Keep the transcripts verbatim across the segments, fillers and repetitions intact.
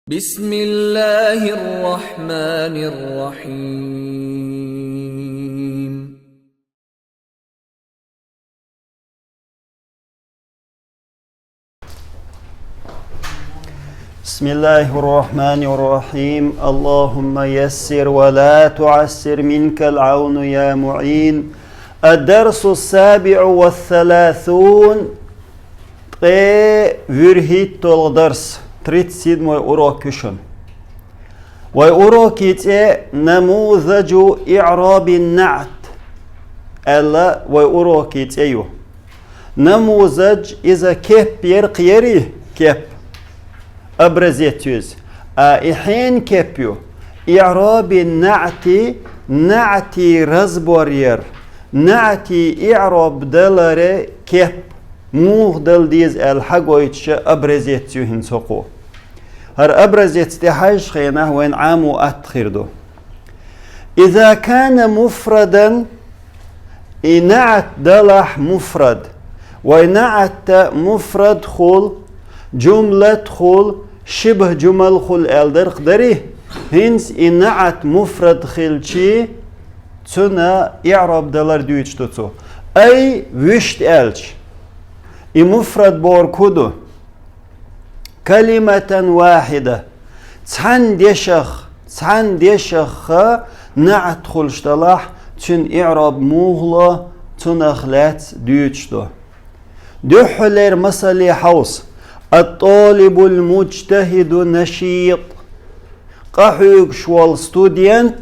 بسم الله الرحمن الرحيم. بسم الله الرحمن الرحيم. اللهم يسر ولا تعسر، منك العون يا معين. الدرس السابع والثلاثون. Ткъе вуьрхӀитталгӀа дарс, тридцать седьмой урок ю шун. Вай урокий цӀе «نموذج إعراب النعت» аьлла вай урокий цӀе ю. Намузаж иза кеп яр, кхерий кеп, образец ю иза. А и хьенан кеп ю? إعراب النعت, наӀтий разбор яр, наӀтий иӀроб далара кеп, муха дала деза аьлла хьагойтуш образец ю хӀинца хӀокхо. ХӀара образец тӀехьажачу хенахь вайна Ӏамо атта хир ду. إذا كان مفردا, и наӀт далахь муфрад. Вай наӀт муфрад хуьлу, жумлат хуьлу, шибхӀ жумал хуьлу аьлла дара-кх, дарий? ХӀинца и наӀт муфрад хилчий, цунна иӀроб далар дуьйцуш ду цо. Ай, вуьшта аьлча, и муфрад бохург хӀун ду? كلمة واحدة. Цхьана дешах, цхьана дешах наӀт хуьлуш далахь, цуьнан иӀроб муха ло, цунах лаьцна дуьйцуш ду. Дуьххьарлера масале хьовса: الطالب المجتهد نشيط. Къахьоьгуш волу студент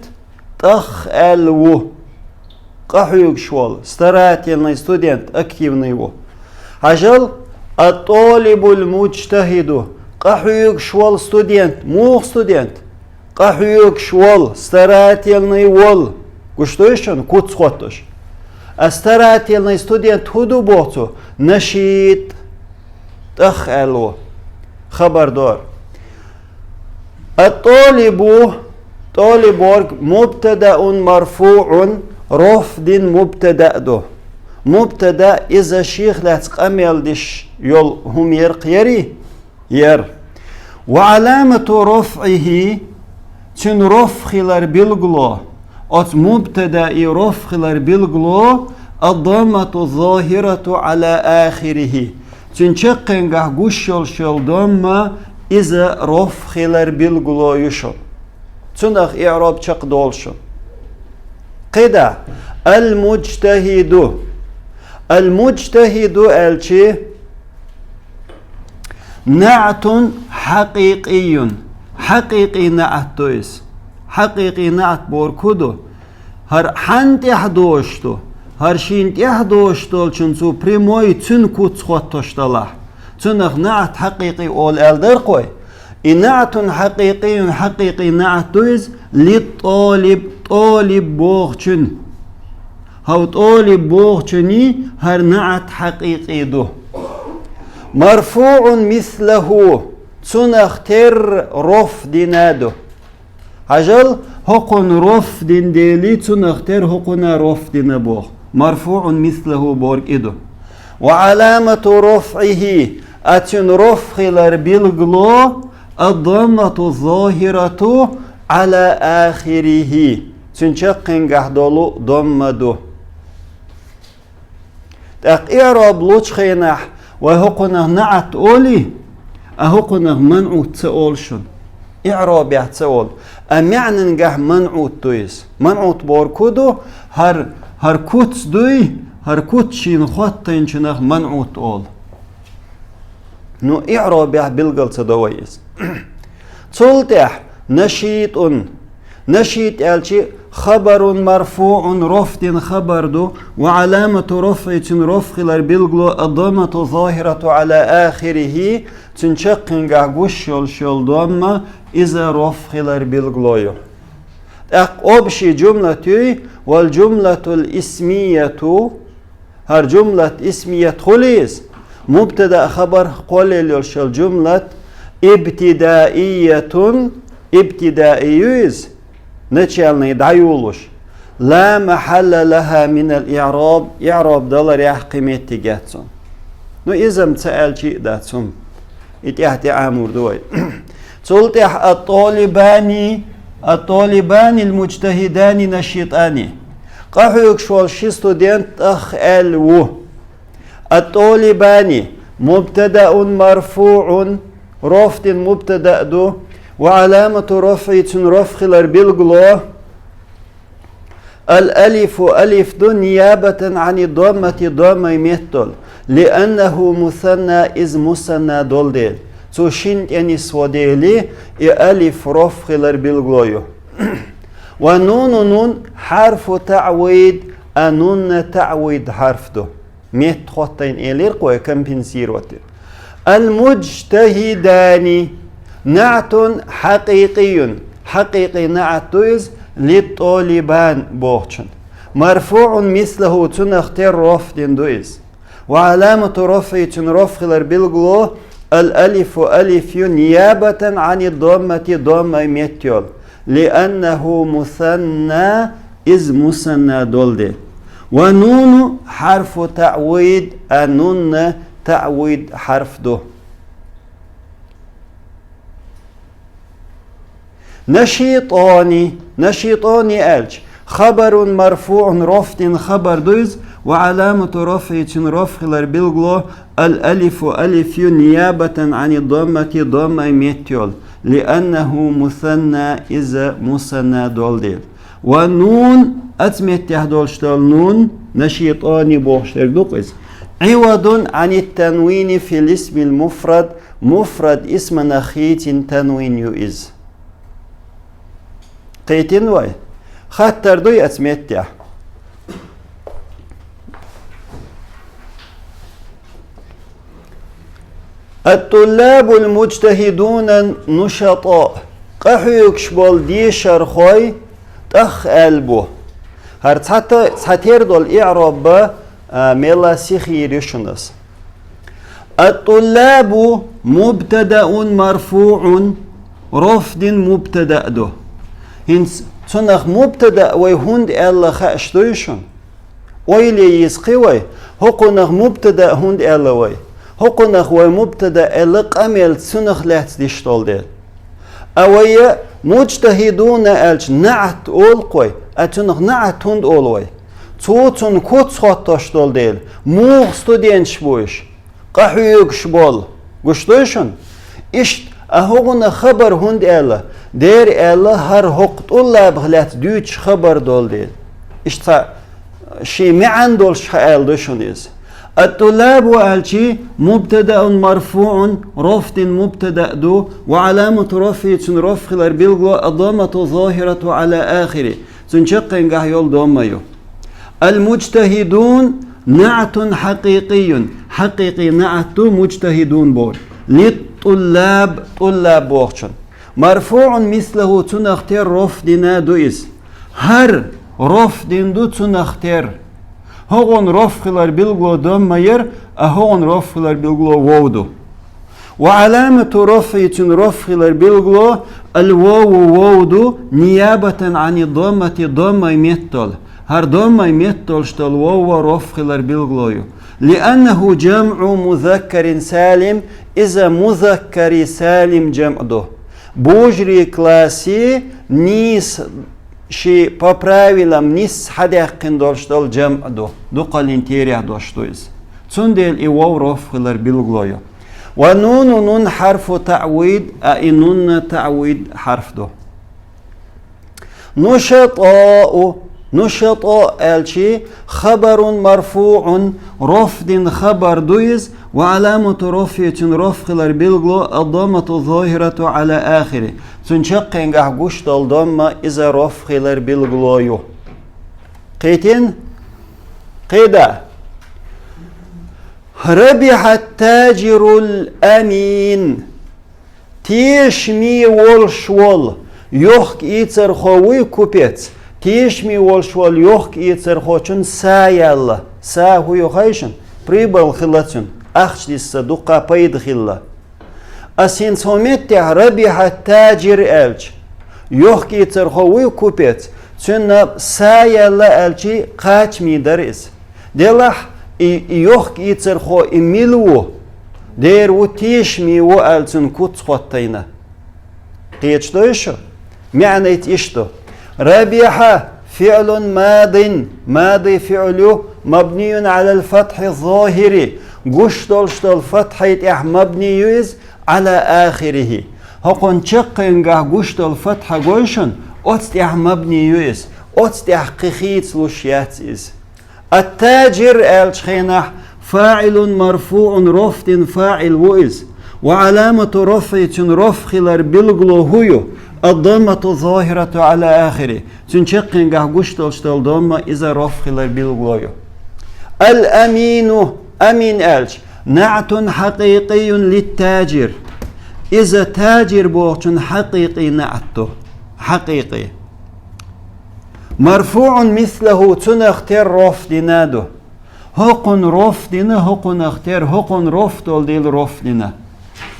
тӀах аьлла ву. Къахьоьгуш волу, старательный студент, активный ву. Хьажал, الطالب المجتهد, къахьоьгуш волу студент. Муха студент? Къахьоьгуш волу, старательный волу. Гуш ду шуна, куц хоттуш. А старательный студент хӀун ду боху цо? نشيط. ТӀах аьлла ву. Хабар дора. الطالب, тӀалиб бохург مبتدأ مرفوع, рофӀ дина мубтада ду. Мубтада иза шех лаьцна къамел деш йолу хӀума яр-кх, ярий? Яр. وعلامة رفعه, цуьнан рофӀ хилар билгало, оцу мубтадаин рофӀ хилар билгало, الضمة الظاهرة على آخره. Цуьнан чаккхенгахь гуш йолуш йолу домма, иза рофӀ хилар билгало ю шуна. Цунах иӀроб чекхдолу шуна. КхидӀа, المجتهد. المجتهد аьлчи, نعت حقيقي. Хьакъикъи наӀт ду иза. Хьакъикъи наӀт бохург хӀун ду? ХӀара хьанна тӀехь доцуш ду? ХӀара шена тӀехь доцуш долчун цу прямой цуьнан куц хоттуш далахь, цунах наӀт хьакъикъи олу аьлла дара-кх вай. И نعت حقيقي, хьакъикъи наӀт ду иза, للطالب, тӀалиб бохучун. ХӀокху тӀалиб бохучунний хӀара наӀт хьакъикъи ду. مرفوع مثله, цунах терра рофӀ дина ду. Хьажал, хӀокхунна рофӀ дина делий, цунах терра хӀокхунна рофӀ дина боху. مرفوع مثله бохург и ду. وعلامة رفعه, а цуьнан рофӀ хилар билгало, الضمة الظاهرة على آخره, цуьнан чаккхенгахь долу домма ду. ТӀаккха иӀроб лучу хенахь вай хӀокхунах наӀт олий, а хӀокхунах манӀут ца олу шуна. ИӀробехь ца олу, а маьӀнангахь манӀут ду иза. МанӀут бохург хӀун ду? ХӀара, хӀара куц дуй, хӀара куц шена хоттийначунах манӀут олу. Ну, иӀробехь билгал ца до вай иза. Цул тӀаьхьа نشيط. نشيط аьлчи, خبر مرفوع, рофӀ дина хабар ду, وعلامة رفعه, цуьнан рофӀ хилар билгало, الضمة الظاهرة على آخره, цуьнан чаккхенгахь гуш йолуш йолу домма, иза рофӀ хилар билгало ю. ТӀаккха общий жумлат юй, والجملة الاسمية, хӀара жумлат исмият хуьлий иза? Мубтада а хабар а кхоллаелла йолуш йолу жумлат, ابتدائية, ибтидаи ю иза, начальный дӀайолуш, لا محل لها من الإعراب, иӀроб даларехь кхин меттиг яц цуьнан. Ну, иза-м ца аьлчий а дац хӀума. И тӀаьхьа тӀе Ӏамор ду вай. Цул тӀехьа ат-тӀалибани, ат-тӀалибани ал-муджтахидани нашитӀани. Къахьоьгуш волу ши студент тӀах аьлла ву. Ат-тӀалибани мубтадаун марфуун, роф дина мубтада ду, ва Ӏаламату рафӀи, цуьнан роф хилар билгало, ал-алифу, алиф ду, ниябатан Ӏани доммати, доммай меттал, лианнаху мусанна, иза мусанна долу дела. Цо шина тӀе нисво дели, и алиф роф хилар билгало ю. Ва нуну, нун, хьарфу таъвид, а нунна таъвид хьарф ду. Метта хоттайна элира-кх вай компенсировать. Ал-муджтахидани наътун хьакъикъийюн. Хьакъикъий наът ду иза, лит-тӀалибан бохучун. Марфуун мислаху, цунах тера роф дина ду иза. Ва Ӏаламату рафӀи, цуьнан роф хилар билгало, ал-алифу, алиф ю, ниябатан Ӏани доммати, доммай меттал, лианнаху мусанна, иза мусанна долу дела. Ва нуну хьарфу таъвид, а нунна таъвид хьарф ду. НашитӀани, нашитӀани аьлча, хабарун марфуун, роф дина хабар ду иза, ва Ӏаламату рафӀи, цуьнан роф хилар билгало, ал-алифу, алиф ю, ниябатан Ӏани доммати, доммай меттал, лианнаху мусанна, иза мусанна долу дела. Ва нун, оцу меттехь долуш долу нун, нашитӀани бохуш дерг ду-кх иза. Ӏивадун Ӏанит-танвини фил исмил муфрад, муфрад исманах хийцина танвин ю иза. Кхийтина вай? Хаттар дуй оцу меттехь? Ат-туллабул муджтахидуна нушатӀа. Къахьоьгуш болу дешархой тӀах аьлла бу. ХӀара цхьа та-, цхьа тера долу иӀроб бан, а, мелла сихийр ю шуна ас. Ат-туллабу мубтадаун марфуун, роф дина мубтада ду. ХӀинца цунах мубтада вай хӀунда аьлла хууш дуй шуна? Ойла е йиш ю-кх вай, хӀокхунах мубтада хӀунда аьлла вай? ХӀокхунах вай мубтада аьлла къамел цунах лаьцна деш долу дела. А вай муджтахидуна аьлча наӀат олу-кх вай, а цунах наӀат хӀунда олу вай? Цо цунна куц хоттош долу дела, муха студенташ бу уьш? Къахьоьгуш болу. Гуш дуй шуна? Иштта, а хӀокхунах хабар хӀунда аьлла? Дера аьлла, хӀара хӀокху тӀуллабах лаьцна дуьйцуш хабар долу дела. Иштта цхьа шен маьӀна долуш хьааьлла ду шуна иза. Ат-туллабу аьлчи мубтадаун марфуун, роф дина мубтада ду, ва Ӏаламату рафӀи, цуьнан роф хилар билгало, ад-доммату зохирату Ӏала ахири, цуьнан чаккхенгахь йолу домма ю. Ал-муджтахидун наӀтун хьакъикъийюн, хьакъикъий наӀат ду муджтахидун боху. Лит-туллаб, туллаб бохучун. Марфуун мислаху, цунах тера роф дина ду иза. ХӀара роф дина ду цунах тера. ХӀокхунна роф хилар билгало домма яра, а хӀокхунна роф хилар билгало вов ду. Ва Ӏаламату рафӀи, цуьнан роф хилар билгало, ал-вову, вов ду, ниябатан Ӏани доммати, доммай меттал. ХӀара доммай метталш долу вов роф хилар билгало ю. Лианнаху жамӀу музаккарин салим, иза музаккари салим жамӀ ду. Божарий классе нийса ши по правилам нийса хьадаьккхина долуш долу жамӀ ду. Дукхаллин терахь долуш ду иза. Цундела и вов роф хилар билгало ю. Ва нуну, нун хьарфу таъвид, а и нунна таъвид хьарф ду. НушатӀау, нушатӀа аьлчи, хабарун марфуун, роф дина хабар ду иза, ва Ӏаламату рафӀи, цуьнан роф хилар билгало, ад-доммату зохирату Ӏала ахири. Цуьнан чаккхенгахь гуш долу домма иза роф хилар билгало ю. Кхийтина? Кхида. Рабихьат таджирул амин. Тешаме волуш волу йохка-эцархо вуй купец. Тешаме волуш волу йохка-эцархочун са яьлла. Са хӀун ю хезий шуна? Прибыль хилла цуьнан. Ахча дисса дуккха пайда хилла. Ас хӀинца хӀун меттехь рабихьат таджир аьлча, йохка-эцархо вуй купец, цуьнан са яьлла аьлчи кхачаме дара иза. Делахь и, и йохка-эцархо и мила ву? Дера ву, тешаме ву аьлла цуьнан куц хоттайна. Кхеташ дой шу? МаӀан иштта ду. Рабиха фиӀлун мадин, мади фиӀл ю, мабниюн алал фатхи зохири, гуш долуш долу фатхьай тӀехь мабни ю иза, ала ахирихи. ХӀокхунна чаккхенгахь гуш долу фатхьа гой шуна, оцу тӀехь мабни ю иза, оцу тӀехь кхин хийцалуш яц иза. Ат-таджир аьллачу хенахь фаӀилун марфуӀун, роф дина фаӀил ву иза. Ва аламату рофӀи, цуьнан роф хилар билгало хӀу ю? Ад-даммату зохирату ала ахири. Цуьнан чаккхенгахь гуш долуш долу домма иза роф хилар билгало ю. Ал-амину, амин аьлча, наӀтун хьакъикъийюн лит-таджир. Иза таджир бохучун хьакъикъий наӀат ду. Хьакъикъий. Марфуъун мислаху, цунах тера роф дина ду. ХӀокхунна роф дина, хӀокхунах тера, хӀокхунна роф долу дела роф дина.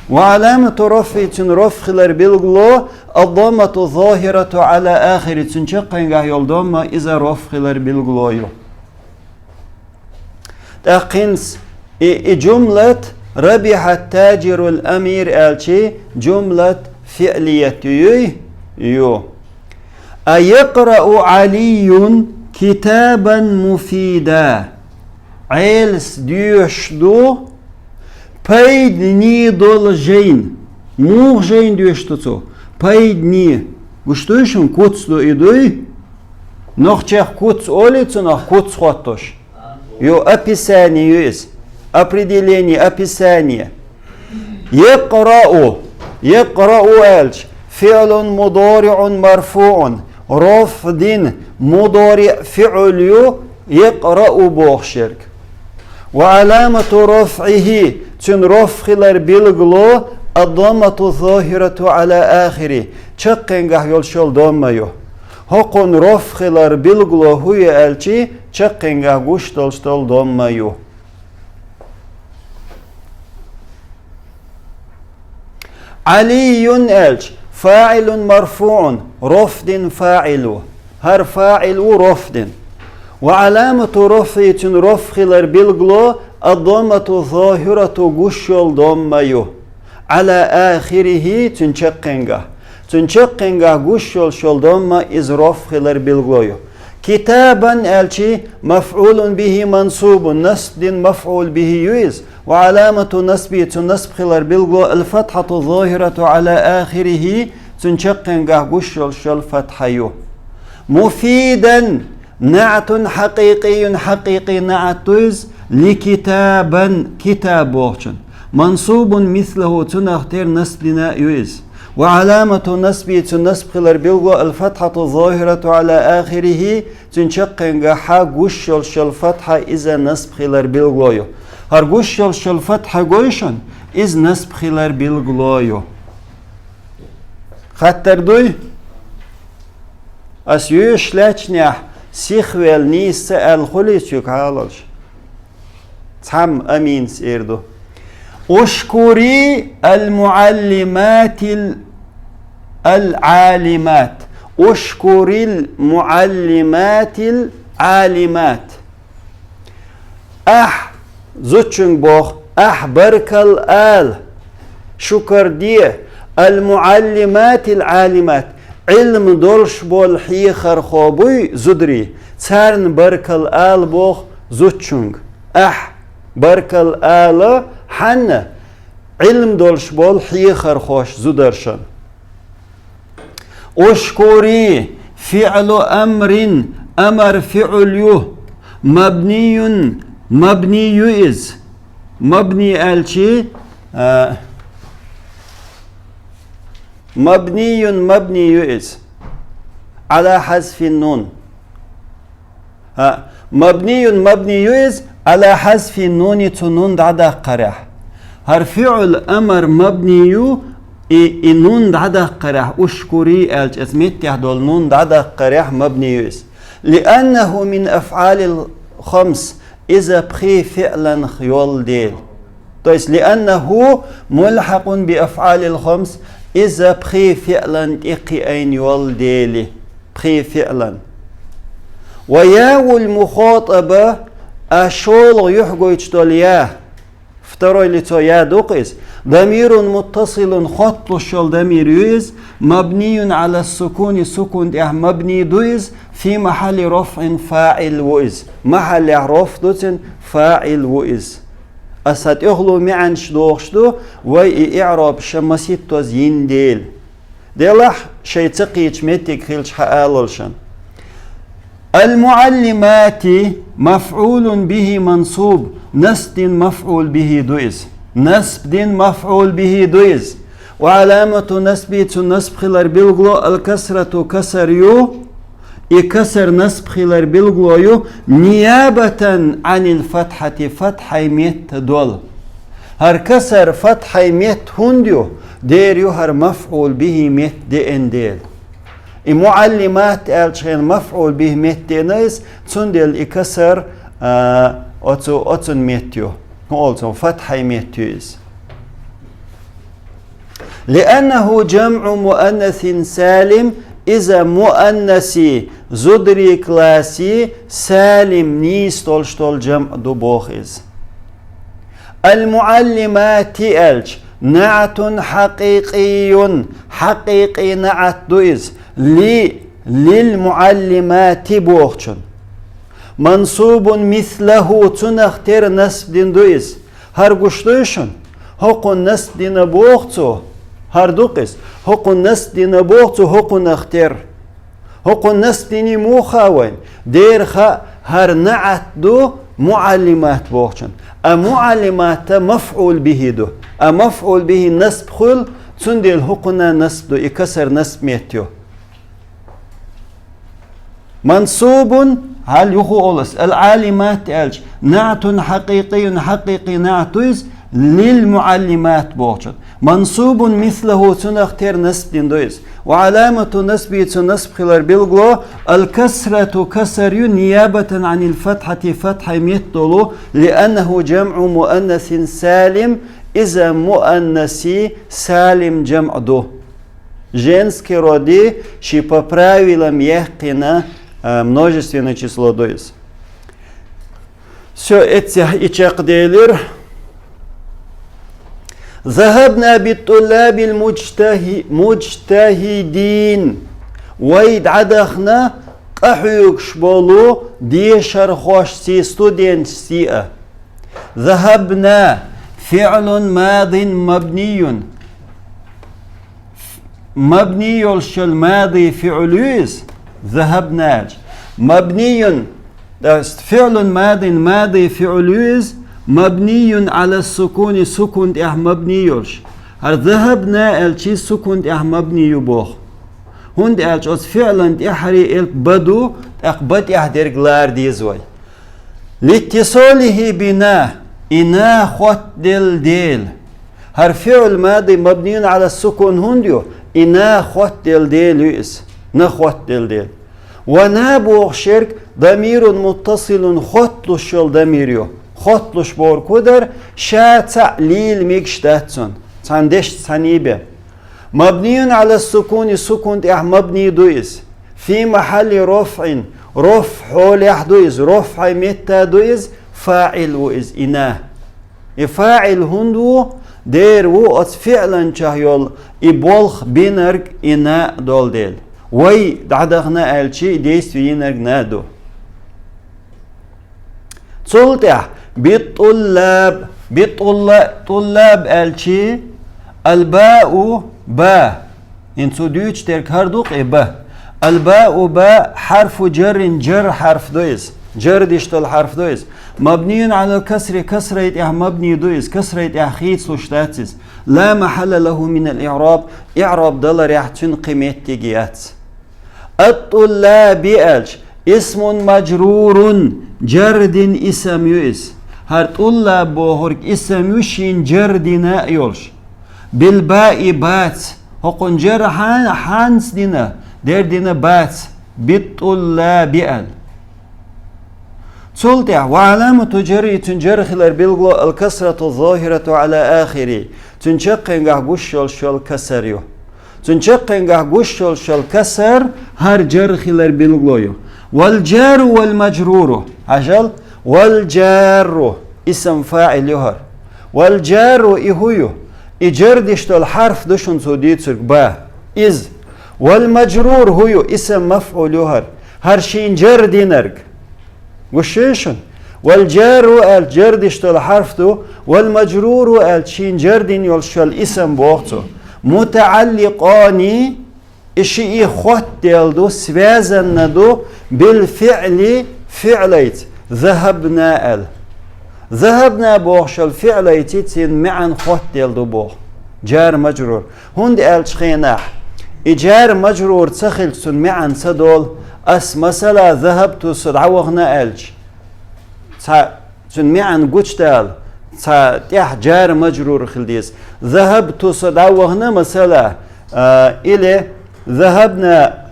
Ва аламату рофи, цуьнан роф хилар билгало, ад-даммату зохирату ала ахири, цуьнан чаккхенгахь йолу домма иза роф хилар билгало ю. ТӀаккха хӀинца и, и жумлат, рабихат таджирул амир аьлчи, жумлат фиълият юй? Ю. А якърау Ӏалийюн китабан муфида. Ӏелас доьшуш ду пайдане долу жайна. Муха жайна доьшуш ду цо? Пайдане. Гуш дуй шуна, куц ду и дуй? Нохчех куц олий цунах, куц хоттуш? Ю, описание ю иза. Определение, описание. Якърау. Якърау аьлча, фиълун мудариъун марфуъун. Роф дина мудариъ фиъл ю, якърау бохуш ерг. Ва аламату рофӀихи, цуьнан роф хилар билгало, ад-даммату зохирату ала ахири, чаккхенгахь йолуш йолу домма ю. ХӀокхунна роф хилар билгало хӀу ю аьлчи, чаккхенгахь гуш долуш долу домма ю. Ӏалийюн аьлча, фаӀилун марфуъун, роф дина фаӀил ву. ХӀара фаӀил ву роф дина. Ва аламату рофӀи, цуьнан роф хилар билгало, ад-даммату зохирату, гуш йолу домма ю. Ала ахирихи, цуьнан чаккхенгахь. Цуьнан чаккхенгахь гуш йолуш йолу домма иза роф хилар билгало ю. Китабан аьлчи, мафӀулун бихи мансубун, насб дина мафӀул бихи ю иза. Ва аламату насби, цуьнан насб хилар билгало, ал-фатхьату зохирату ала ахирихи, цуьнан чаккхенгахь гуш йолуш йолу фатхьа ю. Муфидан, наӀтун хьакъикъийюн, хьакъикъий наӀат ду иза, ли китабан, китаб бохучун. Мансубун мислаху, цунах тера насб дина ю иза. Ва аламату насби, цуьнан насб хилар билгало, ал-фатхьату зохирату ала ахирихи, цуьнан чаккхенгахь гуш йолуш йолу фатхьа, иза насб хилар билгало ю. ХӀара гуш йолуш йолу фатхьа гой шуна, иза насб хилар билгало ю. Хаттар дуй? Ас йоьшуш лаьттачунехь сихвелла нийса ца аьлла хуьлий соьга хьалалаш? Цхьамма аминас эр ду. Ушкури ал-муаллиматил ал-алимат. Ушкурил муаллиматил алимат. Ахь зудчуьнга боху, ахь баркалла ала, шукар де, ал-муаллиматил алимат, Ӏилма долуш болу хьехархо буй зударий, царна баркалла ала боху зудчуьнга. Ахь баркалла ала хьанна? Ӏилма долуш болу хьехархоша зударшна. Ушкури, фиълу амрин, амар фиъл ю, мабниюн, мабни ю иза. Мабни аьлчи, а, мабниюн, мабни ю иза. Ала хьазфин нун. ХӀа, мабниюн, мабни ю иза, ала хьазфи нуни, цу нун дӀадаккхарехь. ХӀара фиъл амар мабни ю, и, и нун дӀадаккхарехь, ушкури аьлча, эца меттехь долу нун дӀадаккхарехь мабни ю иза. Лианнаху мин афъалил хамс, иза пхи фиъланах йолу дела. То есть, лианнаху мулхьакъун би афъалил хамс, иза пхи фиълан тӀе кхиайна йолу дели. Пхи фиълан. Ва яул мухатаба, а шолгӀа юьхь гойтуш долу я, Второй лицо я ду-кх из. Дамирун муттасилун, хотталуш йола дамир ю из. Мабниюн ала сукуни, сукун тӀехь мабни ду из. Фи махьалли рофӀин, фаӀил ву из. Махьаллехь рофӀ ду цуьнан, фаӀил ву из. Аса тӀехула маьӀнаш дохуш ду, вай и иӀроб ша масийттаза йина дела. Делахь шайн ца кхийча меттиг хилча хьаалалшан. Ал-муаллимати мафӀулун бихи мансуб, насб дина мафӀул бихи ду иза. Насб дина мафӀул бихи ду иза. Ва аламату насби, цу насб хилар билгало, ал-касрату, касар ю. И касар насб хилар билгало ю, ниябатан анил фатхьати, фатхьай метта долу. ХӀара касар фатхьай метта хӀунда ю? Дера ю хӀара мафӀул бихи метта деана дела. И муаллимат аьллачу хенахь мафӀул бихи метта деана иза, цундела и касар, а, оцу, оцун метта ю. ХӀун олу цо, фатхьай метта ю иза. Лианнаху жамӀу муаннасин салим, иза муаннаси, зударий класси, салим, нийса долуш долу жамӀ ду боху иза. Ал-муаллимати аьлча, наӀтун хьакъикъийюн, хьакъикъий наӀат ду иза, ли, лил муаллимати бохучун. Мансубун мислаху, цунах тера насб дина ду иза. ХӀара гуш дуй шуна? ХӀокхунна насб дина боху цо. ХӀара ду-кх иза. ХӀокхунна насб дина боху цо, хӀокхунах тера. ХӀокхунна насб дина муха вайн? Дера хаьа, хӀара наӀат ду муаллимат бохучун. А муаллимата мафӀул бихи ду. А мафӀул бихи насб хуьлу, цундела хӀокхунна насб ду, и касар насб метта ю. Мансубун, хьал юха олу ас, ал-алимат аьлча, наӀтун хьакъикъийюн, хьакъикъий наӀат ду иза, лил муаллимат бохучун. Мансубун мислаху, цунах тера насб дина ду иза. Ва аламату насби, цу насб хилар билгало, ал-касрату, касар ю, ниябатан анил фатхьати, фатхьай метта долу, лианнаху жамӀу муаннасин салим, иза муаннаси салим жамӀ ду. Женский роди ши по правилам яьккхина, а, множественное число ду иза. Всё, эццехь и чекхделира. Захабна бит-туллабил муджтахи-, муджтахидин. Вай дӀадахна къахьоьгуш болу дешархошций, студенташций а. Захабна, фиълун мадин мабниюн. Мабни йолуш йолу мади фиъл ю иза, захабна аьлча. Мабниюн, то есть фиълун мадин мади фиъл ю иза, мабниюн ала сукуни, сукун тӀехь мабни йолуш. ХӀара захабна аьлча сукун тӀехь мабни ю боху. ХӀунда аьлча оцу фиълан тӀаьххьара элп ба ду, тӀаккха ба тӀехь дерг лара деза вай. Литтисолихи бина, и на хоттаделла дела. ХӀара фиъл мади мабнийун ала сукун хӀунда ю? И на хоттаделла дела ю иза. На хоттаделла дела. Ва на бохуш ерг дамирун муттасилун, хотталуш йолу дамир ю. Хотталуш бохург хӀун дара? Ша цхьаъ лийла мегаш дац цунна. Цхьана дешца цхьаьний бен. Мабнийун ала сукуни, сукун тӀехь мабний ду иза. Фи махьалли рофъин, рофъ хьолехь ду иза, рофъай метта ду иза, фаъил ву иза, и на. И фаъил хӀунда ву? Дера ву оцу фиъланчохь йолу и болх бинарг и на долу дела. Вай дӀадахана аьлчи, действие йинарг на ду. Цул тӀаьхьа бит-туллаб, бит-тулла-, туллаб аьлчи, албау ба. ХӀинца цу дуьйцу дерг хӀара ду-кх и ба. Албау ба хьарфу джаррин, джар хьарф ду иза. Джар диш долу хьарф ду иза. Мабнийун ала касри, касрай тӀехь мабний ду иза. Касрай тӀехь хийцалуш дац иза. Ла махьалла лаху минал иъраб, иъраб даларехь цуьнан кхин меттиг яц. Ат-туллаби аьлча, исмун маджрурун, джар дина исам ю иза. ХӀара туллаб бохург исам ю шен джар дина а йолуш. Билбаи бац, хӀокхун джар хьан-, хьанца дина, дер дина бац, бит-туллаби аьлла. Цул тӀаьхьа, ва аламату джарри, цуьнан джар хилар билгало, ал-касрату зохирату ала ахири, цуьнан чаккхенгахь гуш йолуш йолу касар ю. Цуьнан чаккхенгахь гуш йолуш йолу касар хӀара джар хилар билгало ю. Вал джару вал маджруру. Хьажал, вал джарру. Исам фаъил ю хӀара. والجار, и хӀу ю? И жар деш дола хьарф ду шуна цо дийцург, ба. Из. والمجرور, хӀу ю? Исм мафӀул ю хӀара. ХӀара шийна жар динарг. Гуш ю шуна? والجار аьлча жар деш дола хьарф ду, والمجرور аьлча шийна жар дина йолуш йола исм боху цо. متعلقان, и шиъ хоттаделла ду, связанна ду, بالفعل, фиълайца, ذهبنا аьлла. ذهبنا бохуш йолу фиълайца цуьнан маьӀна хоттаделла ду боху. Жар-мажрур. ХӀунда аьлча хенахь, и жар-мажрур ца хилча цуьнан маьӀна ца долу. Ас, масала, ذهبت, со дӀавахана аьлча, цхьа цуьнан маьӀна гучудала, цхьа тӀехь жар-мажрур хила деза. ذهبت, со дӀавахана, масала, а, или ذهبنا,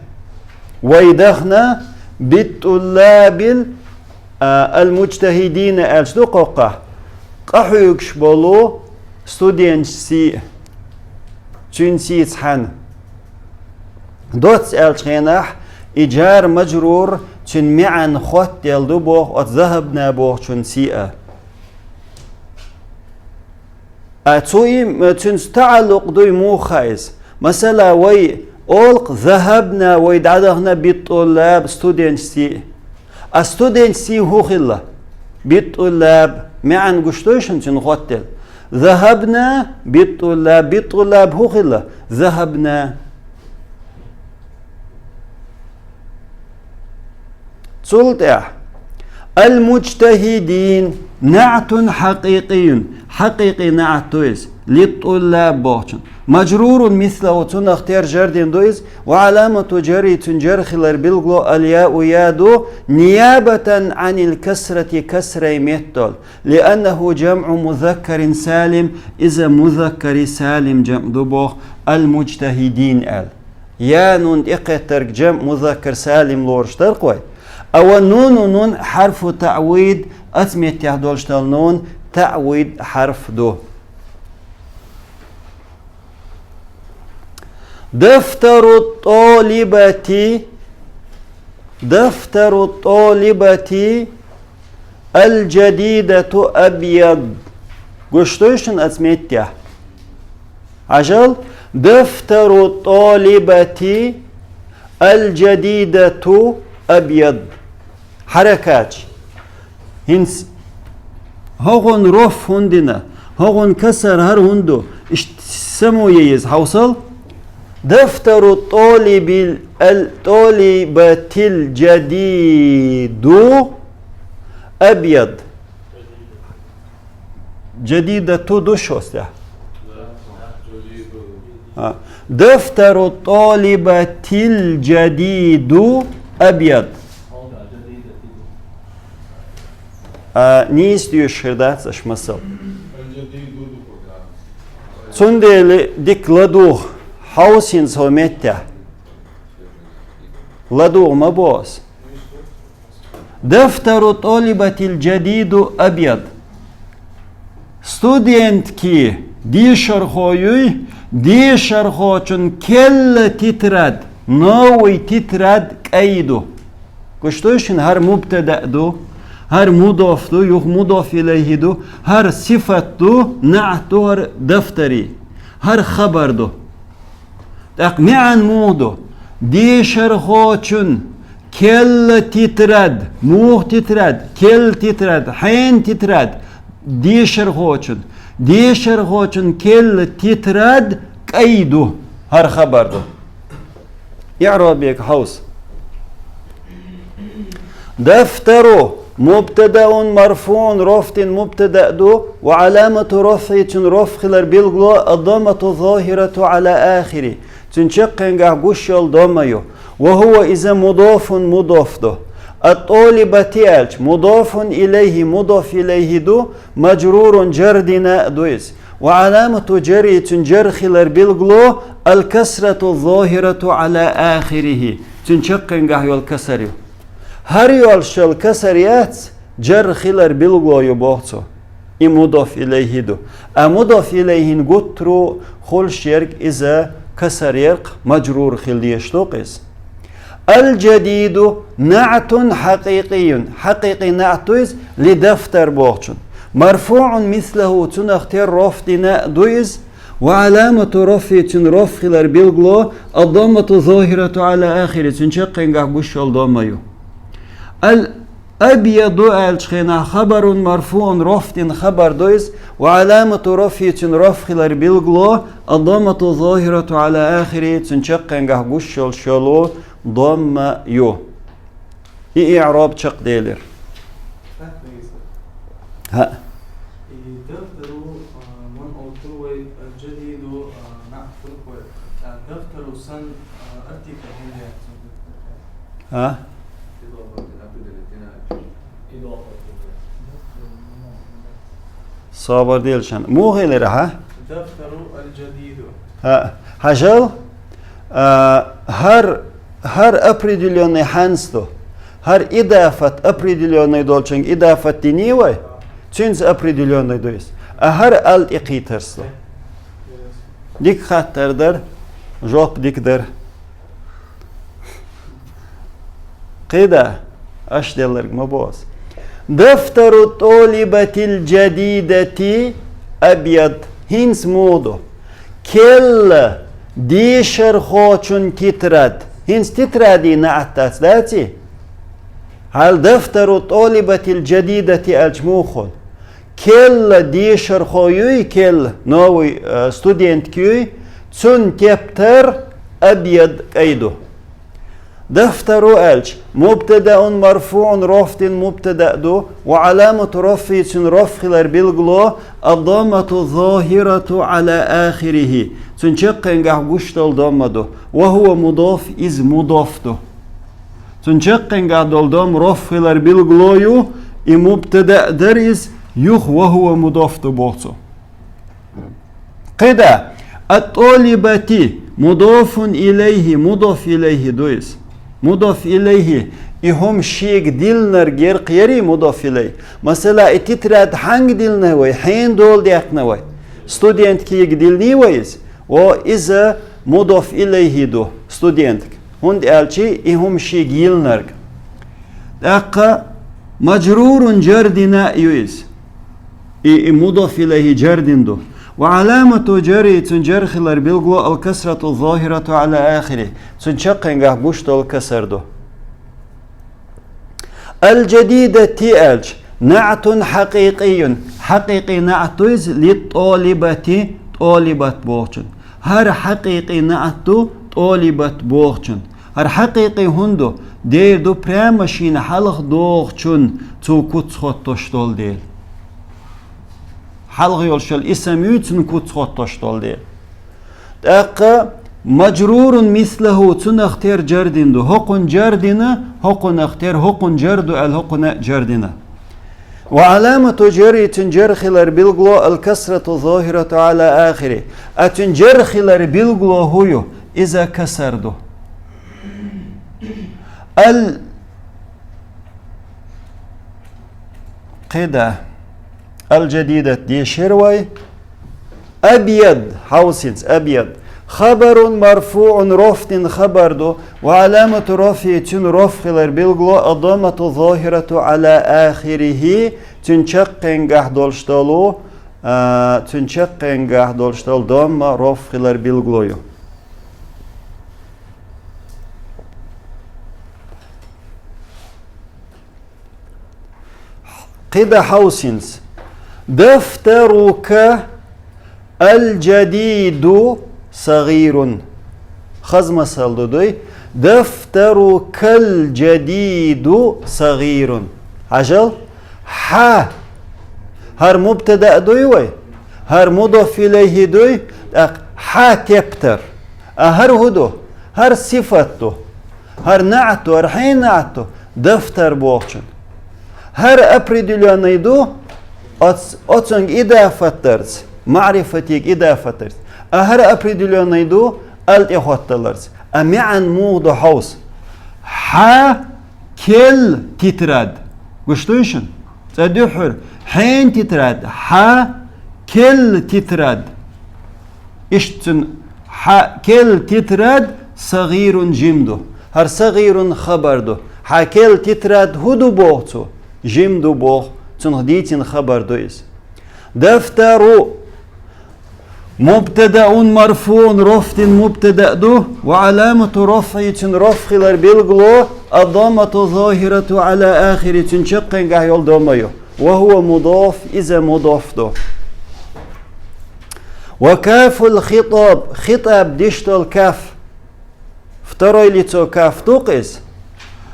вай дахана, بالطلاب, а, المجتهدين аьлча ду кхоккхахь, къахьоьгуш болу студенташ сий, цуьнан сий цхьаьна. Доцца аьллачу хенахь, и жар-мажрур цуьнан маьӀна хоттаделла ду боху оцу ذهبنا бохучун сий а. А цу и, цуьнца таӀаллукъ дуй муха иза? Масала, вай олу-кх ذهبنا, вай дӀадахана بالطلاب, студенташ сий. А студенташ сий хӀун хилла? بالطلاب. МаьӀна гуш дуй шуна цуьнан хоттаделла? ذهبنا بالطلاب. بالطلاب хӀун хилла? ذهبنا. Цул тӀаьхьа. المجتهدين نعت حقيقي. Хьакъикъи наӀат ду иза. للطلاب бохучун. مجرور مثله, цунах тера жар дина ду иза. وعلامة جره, цуьнан жар хилар билгало, الياء, я ду, نيابة عن الكسرة, касрай меттала. لأنه جمع مذكر سالم, иза музаккари салим жамӀ ду боху, المجتهدين аьлла. Я нун тӀекхеттарг жамӀ музаккар салим лоруш дара-кх вай. А ва нуну нун حرف تعويض, оцу меттехь долуш долу нун таъвид хьарф ду. دفتر الطالبة, دفتر الطالبة الجديدة أبيض. Гуш дуй шуна оцу меттехь? Хьажал, دفتر الطالبة الجديدة أبيض. Хьаракаташ. ХӀинца хӀокхунна роф хӀунда дина, хӀокхунна касар хӀара хӀунда ду, иштта само е еза, хьовсал. دفتر الطالب ال-، الطالبة الجديد أبيض. Джадидату ду шуьца? А. دفتر الطالبة الجديد أبيض. А, нийса доьшуш хир дац аша масал. Цундела дика ладугӀу, хьовса хӀинца хӀокху меттехь. ЛадугӀу ма боху ас. دفتر الطالبة الجديد أبيض. Студентки, дешархо юй, дешархочун керла тетрадь, новый тетрадь кӀай ду. Гуш дуй шуна, хӀара мубтада ду, хӀара мудоф ду, юха мудоф илайхи ду, хӀара сифат ду, наӀт ду хӀара дафтари, хӀара хабар ду. ТӀаккха маьӀна муха ду? Дешархочун керла тетрадь, муха тетрадь, керла тетрадь, хьенан тетрадь, дешархочун, дешархочун керла тетрадь кӀай ду, хӀара хабар ду. ИӀрабега хьовса. دفتر مبتدأ مرفوع, роф дина мубтада ду, وعلامة رفعه, цуьнан роф хилар билгало, الضمة الظاهرة على آخره, цуьнан чаккхенгахь гуш йолу домма ю, وهو, иза مضاف, мудоф ду. الطالبة аьлча, مضاف إليه, мудоф илайхи ду, مجرور, жар дина ду иза. وعلامة جره, цуьнан жар хилар билгало, الكسرة الظاهرة على آخره, цуьнан чаккхенгахь йолу касар ю. ХӀара йолуш йолу касар яц, жар хилар билгало ю боху цо. И мудоф илайхи ду. А мудоф илайхин гуттар а хуьлуш ерг иза касар яр-кх, мажрур хила дезаш ду-кх иза. الجديد نعت حقيقي, хьакъикъи наӀт ду иза, لدفتر бохучун. مرفوع مثله, цунах тера рофӀ дина а ду иза, وعلامة رفعه, цун рофӀ хилар билгало, الضمة الظاهرة على آخره, цун чаккхенгахь гуш йола дамма ю. الأبيض аьлча хенахь خبر مرفوع, рофӀ дина хабар ду иза, وعلامة رفعه, цун рофӀ хилар билгало, الضمة الظاهرة على آخره, цун чаккхенгахь гуш йолуш йолу дамма ю. И иӀраб чекхделира. ХӀаъ. И дафтару, а, ман оту вай, а, джадиду, а, наъту вай. А, дафтару сан, а, артикль хӀунда яц? ХӀаъ? Сабар делшан. Муха хилира, хӀаъ? Дафтару аль-джадиду. ХӀаъ. Хьажал, а, хӀара, хӀара определённый хьанца ду. ХӀара идафат определённый долчуьнга идафат динний вай, цуьнца определённый ду иза. А хӀара ал тӀекхийтарца ду. Дика хаттар дара, жоп дика дара. КхидӀа, аша делларг ма боху ас. دفتر الطالبة الجديدة أبيض. ХӀинца муха ду? Керла дешархочун тетрадь. ХӀинца тетради наӀат дац, даций? Хьал دفتر الطالبة الجديدة аьлча муха хуьлу? Керла дешархо юй, керла, новый, э, студентка юй, цун тептар أبيض, кӀай ду. دفتر аьлча, مبتدأ مرفوع, рофӀ дина мубтада ду, وعلامة رفعه, цун рофӀ хилар билгало, الضمة الظاهرة على آخره, цун чаккхенгахь гуш долу дамма ду, وهو مضاف, иза мудаф ду. Цун чаккхенгахь долу дамма рофӀ хилар билгало ю, и мубтада дара иза, юха وهو مضاف ду боху цо. КхидӀа, الطالبة, مضاف إليه, мудаф илайхӀи ду иза. Мудаф илайхӀи, и хӀума шега диллинарг яра кхерий мудаф илайхӀи. Масала, и тетрадь хьанга диллина вай, хьенан дола даьккхина вай? Студенткига диллиний вай иза? О, иза мудаф илайхӀи ду, студентка. ХӀунда аьлча и хӀума шега йиллинарг. ТӀаккха مجرور, джар дина а ю иза. И, и мудаф илайхӀи джар дина ду. وعلامة جره, цун джар хилар билгало, الكسرة الظاهرة على آخره, цун чаккхенгахь гуш долу касар ду. الجديدة аьлча, نعت حقيقي, хьакъикъи наӀат ду иза, للطالبة, тӀолибат бохучун. ХӀара хьакъикъи наӀат ду тӀолибат бохучун. ХӀара хьакъикъи хӀунда ду? Дера ду, прямо шена хьалха дохучун цо куц хоттош долу дела. Хьалха йолуш йолу исам ю цунна куц хоттош долу дела. ТӀаккха مجرور مثله, цунах тера джар дина ду. ХӀокхунна джар дина, хӀокхунах тера, хӀокхунна джар ду аьлла, хӀокхунна а джар дина. وعلامة جره, цун джар хилар билгало, الكسرة الظاهرة على آخره. А цун джар хилар билгало хӀун ю? Иза касар ду. Ал-, кхидӀа, الجديدة дешира вай. أبيض, хьовсийла, أبيض. خبر مرفوع, рофӀ дина хабар ду, وعلامة رفعه, цуьнан рофӀ хилар билгало, الضمة الظاهرة على آخره, цуьнан чаккхенгахь долуш долу, а, цуьнан чаккхенгахь долуш долу дамма рофӀ хилар билгало ю. КхидӀа хьовсийла. دفترك الجديد صغير. Хаза масал ду дуй. دفترك الجديد صغير. Хьажал, хьа. ХӀара мубтада дуй вай? ХӀара мудаф илайхӀи дуй? ТӀаккха хьа тептар. А хӀара хӀун ду? ХӀара сифат ду. ХӀара наӀат ду, хӀара хьенан наӀат ду? Дафтар бохучун. ХӀара определённый ду, оц-, оцунга идафат дарца, маърифатига идафат дарца. А хӀара определённый ду, ал тӀехӀотталарца. А маьӀна муха ду хьовса? Хьа кел тетрадь. Гуш дуй шуна? ЦӀа дуьххьара. Хьенан тетрадь? Хьа кел тетрадь. Иштта цуьнан хьа кел тетрадь сагӀирун жима ду. ХӀара сагӀирун хабар ду. Хьа кел тетрадь хӀун ду боху цо? Жима ду боху. Цунах дийцина хабар ду иза. Дафтару мубтадаун марфуун, рофъ дина мубтада ду, ва аламату рофъи, цун рофъ хилар билгало, аддаммату зохирату ала ахири, цун чаккхенгахь йола дамма ю. Ва хува мудоф, иза мудоф ду. Ва кафул хитаб, хитаб деш дола каф. Второй лицо каф ду-кх иза.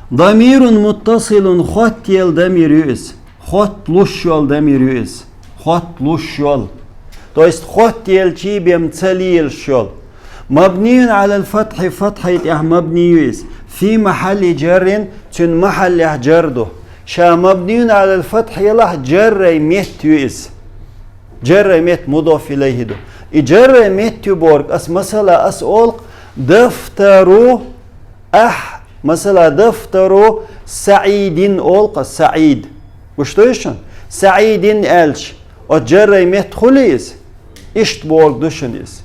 Дамирун муттасилун, хоттаелла дамир ю иза. Хотталуш йола дамир ю иза. Хотталуш йола. То есть хоттаеллача бен ца лелаш йола. Мабниюн алал фатхи, фатхьа тӀехь мабни ю иза. Фи махьалли джаррин, цун махьаллехь джар ду. Ша мабниюн алал фатхьи ялахь, джаррай метта ю иза. Джаррай метта мудоф илайхи ду. И джаррай метта ю бохург, ас масала, ас олу-кх, дафтару, ахь, масала, дафтару Саидин олу-кх ас, Саид. Гуш ду шуна? Саидин аьлча, оцу джаррай метта хуьлу иза? Иштта бохург ду шуна иза.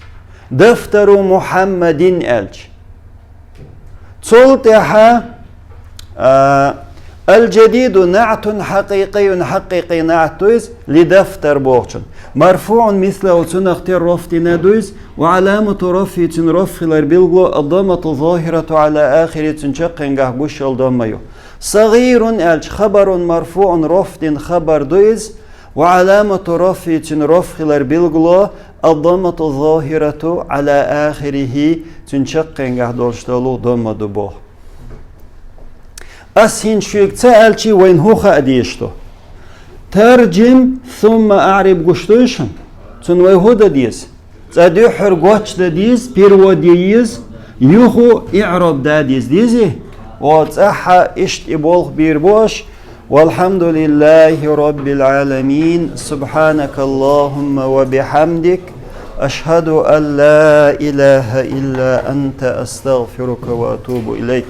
Дафтару Мухьаммадин аьлча. Цул тӀаьхьа, а, аль-джадиду наӀтун хьакъикъийюн, хьакъикъий наӀт ду иза, ли дафтар бохучун. Марфуъун мислаху, цунах тера рофъ дина ду иза, ва аламату рофъи, цун рофъ хилар билгало, аддаммату зохирату ала ахири, цун чаккхенгахь гуш йола дамма ю. Сагъирун аьлча, хабарун марфуъун, рофъ дина хабар ду иза, ва аламату рофъи, цун рофъ хилар билгало, аддаммату зохирату ала ахирихи, цун чаккхенгахь долуш долу дамма ду боху. Ас хӀинца шуьга ца аьлча, вайна хӀун хаа дезаш ду? Тарджим, сумма аӀриб гуш ду шуна? Цунна вай хӀун дан деза? Цкъа дуьххьара гочдан деза, перевод ян еза, юха иӀроб дан деза, дезий? О, цӀахь иштта и болх бийр бу аша. والحمد لله رب العالمين. سبحانك اللهم وبحمدك. أشهد أن لا إله إلا أنت. أستغفرك وأتوب إليك.